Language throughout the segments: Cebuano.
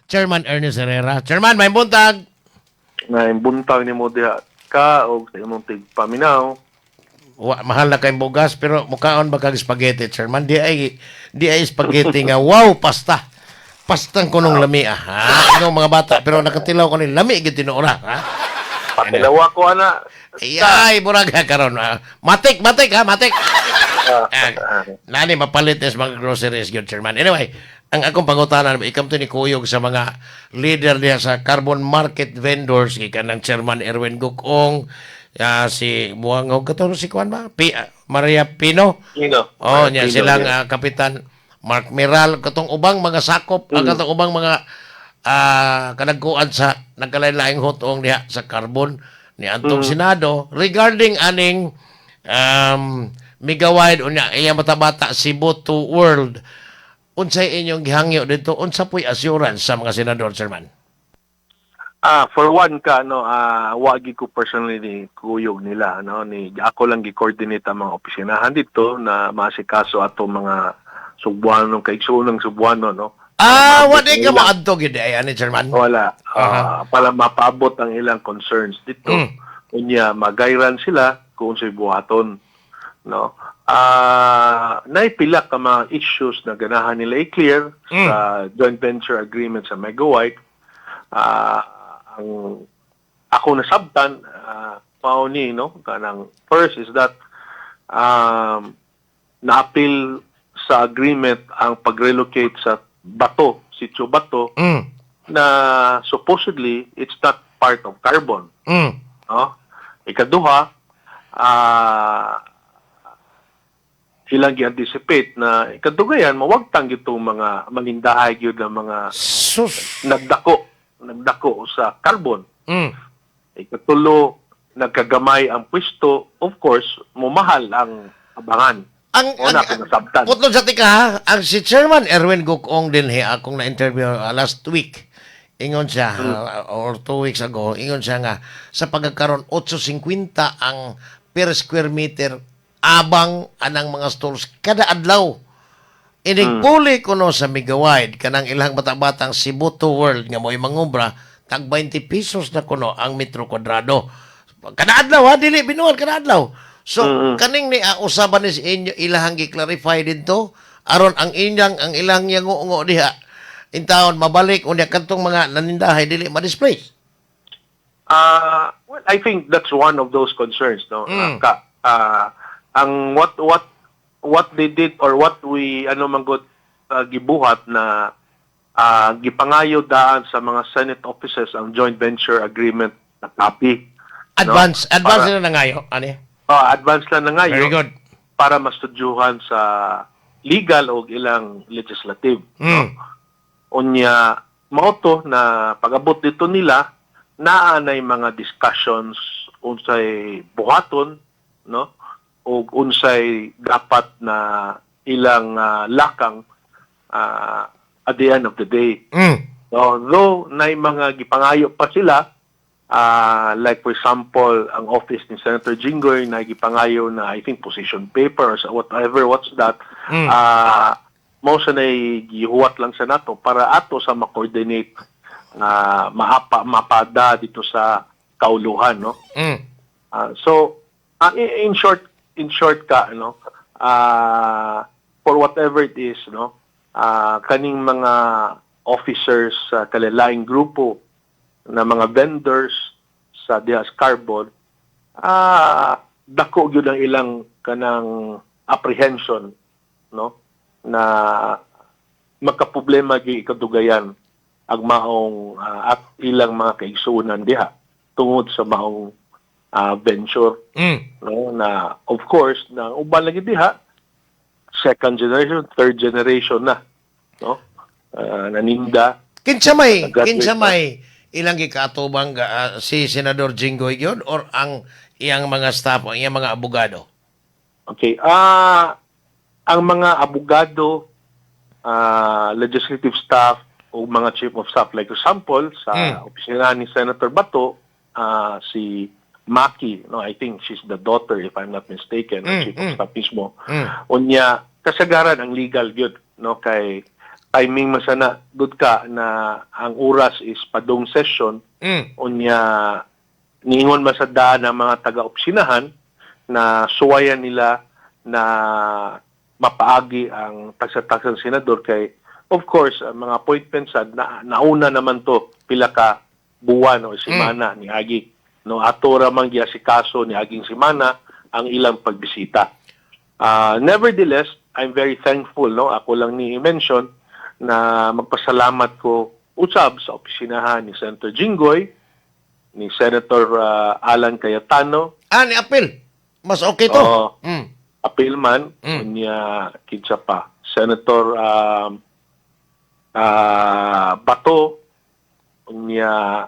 Chairman Ernest Herrera. Chairman, maayong buntag. Maayong buntag nimo diha ka og sa imong tigpaminaw. Wa, mahal na kayong bugas pero mukaon ba kag spaghetti, Chairman? Di ay spaghetti nga wow, pasta. Pastang kunong lami ah. Ha? Ingon mga bata pero nakatilaw ko ni lami gid tinuod ha. Patilawa ko ana. Ay, buraga karon. Ah. Matik, matik ha, matik. Ah, Ah, nani mapalit is mga groceries gyud, Chairman. Anyway, ang akong pangutana ikam to ni kuyog sa mga leader niya sa carbon market vendors gikan ng Chairman Erwin Gukong, si Buangog kato si kuan ba? Maria Pino. Pino. Oh, niya Pino, silang yeah. Kapitan Mark Miral katong ubang mga sakop, ang katong ubang mga kanagkuan sa nagkalain-laing hotong diha sa carbon ni antong Senado regarding aning Megawide unya iya mata-bata Cebu to World. Unsay inyong gihangyo dito? Unsa po'y assurance sa mga senador, Chairman? Ah, for one ka no, wa gyud ko personally ni kuyog nila no, ni ako lang gi-coordinate ang mga opisinahan dito na maasikaso ato mga Sugbuano kay ng Sugbuano no. Ah, Maabot wa di ang ka ilang- moadto gid ay ani, Chairman. Wala. Para mapaabot ang ilang concerns dito. Unya magayran sila kung unsay buhaton no. Naipila ka mga issues na ganahan nila i-clear sa joint venture agreement sa Megawide. Ang ako nasabtan mao ni no, kanang first is that naapil sa agreement ang pag-relocate sa Bato, Sitio Bato, na supposedly it's not part of carbon. No? Ikaduha, ilang gi-anticipate na ikadugayan mawagtang itong mga manindahay gyud ng mga Sus. nagdako sa carbon. Ikatulo, nagkagamay ang pwesto, of course, mumahal ang abangan. Ang Una, kung nasabtan. Putlo sa tika ha, ang si Chairman Erwin Gukong din he akong na-interview last week. Ingon siya or 2 weeks ago, ingon siya nga sa pagkakaroon 8.50 ang per square meter abang anang mga stores kada adlaw. Inig puli kuno sa Megawide kanang ilang bata-batang Cebu to World nga mo'y mangubra tag 20 pesos na kuno ang metro kwadrado. Kada adlaw ha, dili binuhat kada adlaw. So kaning ni usaban ni sa inyo ilahang gi-clarify didto aron ang inyang ang ilang yango diha intawon mabalik unya kadtong mga nanindahay dili ma-displace. Well, I think that's one of those concerns, no? Ang what they did or what we ano man gud gibuhat na gipangayo daan sa mga Senate offices ang joint venture agreement na copy, no? Advance advance Para, na nangayo ani. Advance lang na ngayo Very good. para mastudyuhan sa legal o ilang legislative. Unya mao to na pag-abot dito nila naa nay mga discussions unsay buhaton no ug unsay dapat na ilang lakang at the end of the day. So, though nay mga gipangayo pa sila, like for example, ang office ni Senator Jinggoy na gipangayo na I think position paper or whatever, what's that, mao sa nay gihuwat lang sa nato para ato sa ma-coordinate maapa mapada dito sa kauluhan no. So in short ka no, for whatever it is no, kaning mga officers sa kalalaing grupo na mga vendors sa Dias Carbon, dako gyud ang ilang kanang apprehension no na magkaproblema gyud ikadugayan ang maong at ilang mga kaigsuonan diha tungod sa maong venture no na of course na uban lagi diha second generation, third generation na no naninda. Kinsa may Nag-graduate kinsa na. May ilang gikaatubang si Senador Jinggoy gyud or ang iyang mga staff o iyang mga abogado? Okay, ang mga abogado, legislative staff o mga chief of staff, like example sa opisina ni Senator Bato, si Maki no, I think she's the daughter if I'm not mistaken, ang chief of staff mismo. Unya kasagaran ang legal gyud no kay Timing man sana good ka na ang oras is padung session. Unya niingon man sa daan ang mga taga-opisinahan na suwayan nila na mapaagi ang tagsa-tagsang senador kay of course ang mga appointments sad na nauna naman to pila ka buwan o semana ni agi, no? Ato ra man giasikaso ni aging semana ang ilang pagbisita. Nevertheless, I'm very thankful, no? Ako lang ni mention na magpasalamat ko usab sa opisinahan ni Senator Jinggoy, ni Senator Alan Cayetano. Ah, ni apil. Mas okay to. Oo. Apil man, unya kinsa pa, Senator Bato, unya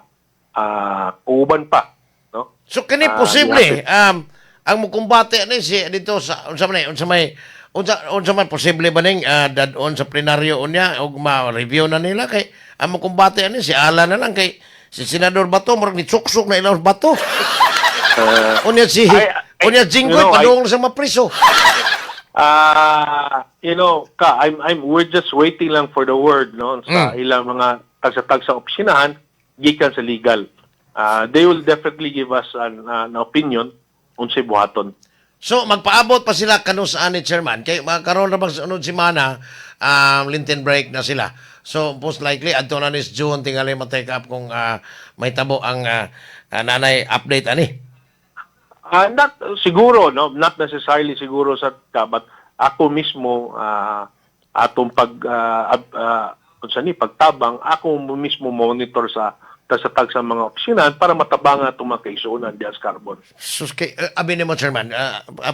uban pa, no? So kini posible ang mukumbate ni si dito sa unsa man ni, unsa may unsa unsa man posible ba ning dad-on sa plenaryo unya ug ma-review na nila kay ang mukumbate ani si Alan na lang kay si Senador Bato murag ni suksok na ilang bato. Unya si unya Jinggoy padung sa mapriso. Ka, I'm, we're just waiting lang for the word, no, sa ilang mga tagsa-tagsa opisinahan, gikan sa legal. They will definitely give us an opinion unsay buhaton. So magpaabot pa sila kanus ani, Chairman, kay makaroon ra bang sunod semana Lenten break na sila. So most likely adto na ni June tingali ma-take up kung may tabo ang nanay update ani. Not siguro, no, not necessarily siguro sa ka, but ako mismo atong pag unsa ni pagtabang, ako mismo monitor sa tagsa-tagsa mga opisinahan para matabangan atong mga kaigsuonan diha sa Carbon. Sus kay abi nimo, Chairman,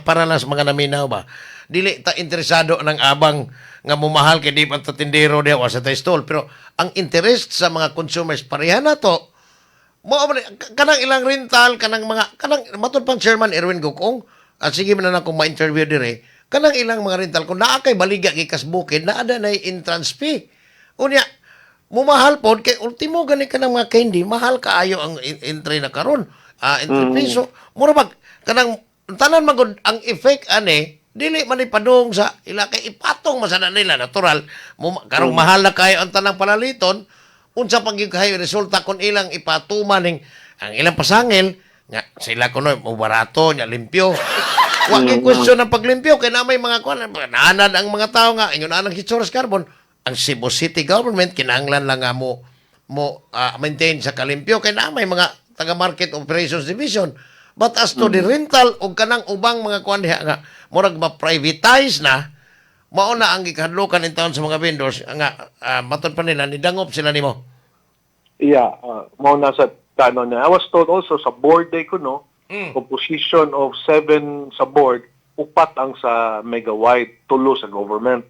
para lang sa mga naminaw ba. Dili ta interesado ng abang nga mumahal kay di pa ta tindero diha wa sa tay stall, pero ang interest sa mga consumers pareha na to. Mo kanang ilang rental, kanang mga kanang matud pang Chairman Erwin Gukong at sige man na akong ma-interview dire kanang ilang mga rental kung naa kay baligya gikas bukid naa na nay entrance fee. Unya mumahal pod kay ultimo gani kanang mga candy mahal kaayo ang entry na karon, entry fee. So mura bag kanang tanan magud ang effect ani dili man ipadung sa ila kay ipatong man sana nila natural karong mahal na kayo ang tanang palaliton. Unsa pag gyud kayo resulta kung ilang ipatuman ning ang ilang pasangil nga sila kuno mo barato nya limpyo? Wa kay question ng paglimpyo kay na may mga kuan naanad ang mga tao nga ingon anang hitsura sa Carbon. Ang Cebu City government kinahanglan lang nga mo maintain sa kalimpyo kay na may mga taga Market Operations Division, but as to the rental ug kanang ubang mga kuan diha nga murag ma-privatize na, mao na ang gikahadlokan in town sa mga vendors nga matud pa nila nidangop sila nimo. Yeah, mao na sa kano na. I was told also sa board day ko, no, composition of seven sa board, upat ang sa Mega Wide, tulo sa government.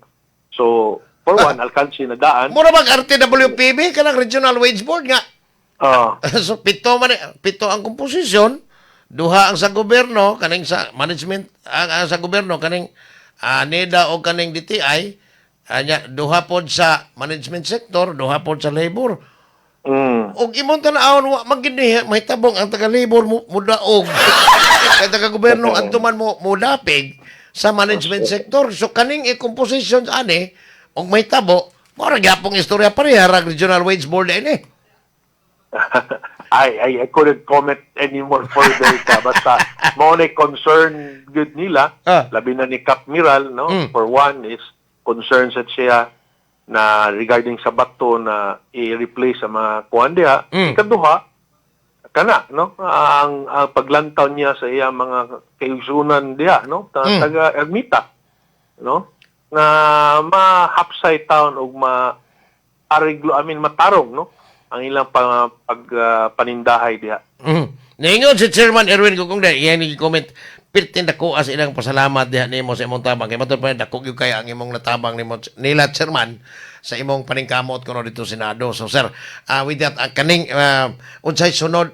So, for one, alkansi na daan. Mura bag RTWPB kanang Regional Wage Board nga so pito man pito ang komposisyon, duha ang sa gobyerno kaning sa management ang sa gobyerno kaning NEDA o kaning DTI anya duha pod sa management sector, duha pod sa labor. Og imong tan-awon wa man gid ni mahitabong ang taga-labor mo mudaog kay taga-gobyerno adto man mo modapig sa management sector. So kaning i-composition ani og mahitabo mao ra gyapong istorya pareha ra Regional Wage Board ini. I couldn't comment any more further ka. Basta, mao na concern good nila, labi na ni Cap Miral, no? For one is concern sa siya na regarding sa bato na i-replace sa mga kuan diha. Ikaduha, kana, no? Ang paglantaw niya sa iya mga kaigsuonan diha, no? Taga Ermita, no? Na ma-hapsay town ug ma ariglo, I mean matarong, no? Ang ilang pag panindahay diha. Niingon si Chairman Erwin Gugong dahil iyan ni comment pirtin dako as ilang pasalamat diha nimo sa imong tabang kay matud pa dako gyud kay ang imong natabang nimo nila, Chairman, sa imong paningkamot kuno dito Senado. So sir, with that, kaning unsay sunod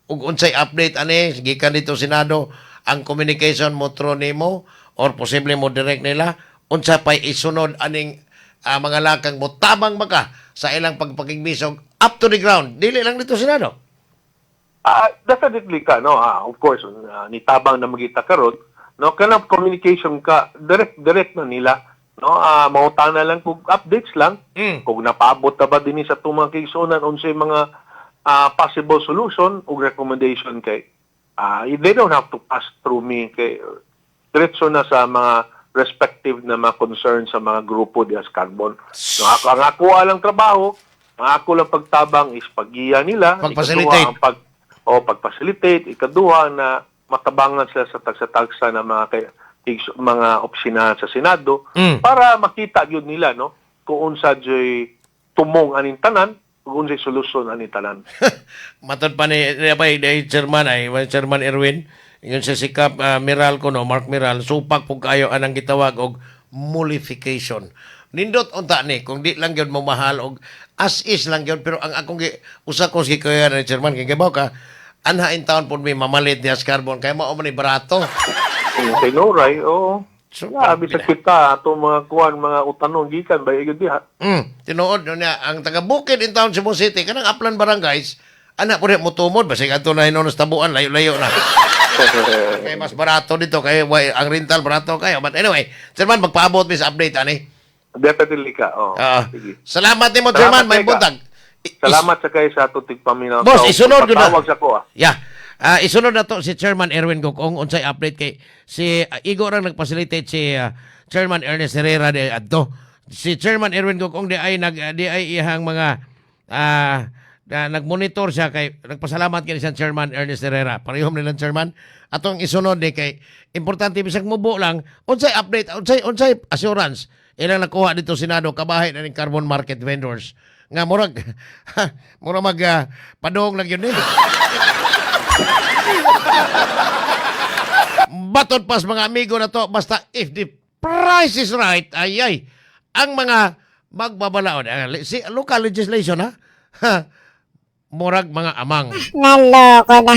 ug unsay update ani gikan dito Senado, ang communication mo through nimo or posible mo direct nila, unsa pay isunod aning mga lakang mo tabang baka sa ilang pagpakigbisog up to the ground dili lang dito Senado? Definitely ka, no? Of course, nitabang na magita karon, no? Kanang communication ka direct direct na nila, No, mangutana lang kog updates lang kung napaabot na ba dinhi sa atong mga kaigsuonan, unsay mga possible solution ug recommendation, kay they don't have to pass through me kay diretso na sa mga respective na mga concern sa mga grupo diha sa Carbon. No, ako, ang ako lang trabaho, ang ako lang pagtabang is paggiya nila, Pag-facilitate. ikaduha, ang pag-facilitate, ikaduha na matabangan sila sa tagsa-tagsa na mga opisina sa Senado para makita gyud nila, no, kung unsa joy tumong aning tanan, kung unsay solusyon aning tanan. Matod pa ni abay ni chairman ay Chairman Erwin, ingon siya sikap Miral ko, no, Mark Miral, supak pug kayo anang gitawag og modification. Nindot unta ni kung di lang gyud mo mahal og as is lang gyud, pero ang akong usa ko si kuya ni chairman kay kibaw ka anha in town pud mi mamalit niya sa Carbon kay mao man ni barato. Kung kay Noray, oo. So, Yeah, bisag kita atong mga kuan, mga utanon gikan ba gyud diha. Tinuod no niya ang taga Bukid in town, Cebu City, kanang upland barangays ana pud mo tumod basig adto na hinon sa tabuan, layo-layo na. Kay mas barato dito kay ang rental barato kayo. But anyway, Chairman, magpaabot mi sa update ani. Definitely ka. Oh. Sige. Salamat nimo, Salamat, Chairman, may Teka. buntag. Salamat sa kay sa atong tigpaminaw. Boss, isunod yun na. Patawag sa ko ah. Yeah. Isunod na to si Chairman Erwin Gokong unsay update kay si Igo rang nagfacilitate si Chairman Ernest Herrera de adto. Si Chairman Erwin Gokong di ay nag di ay iyang mga na nagmonitor siya kay nagpasalamat kay siyang Chairman Ernest Herrera. Parehom nilang chairman. Atong isunod ni kay importante bisag mubo lang unsay update, unsay assurance ilang nakuha dito Senado kabahin na ning carbon market vendors nga murag mag padong lang yun eh. Batod pas mga amigo na to, basta if the price is right, ay ay, ang mga magbabalaod, si local legislation ha, murag mga amang. Naloko na.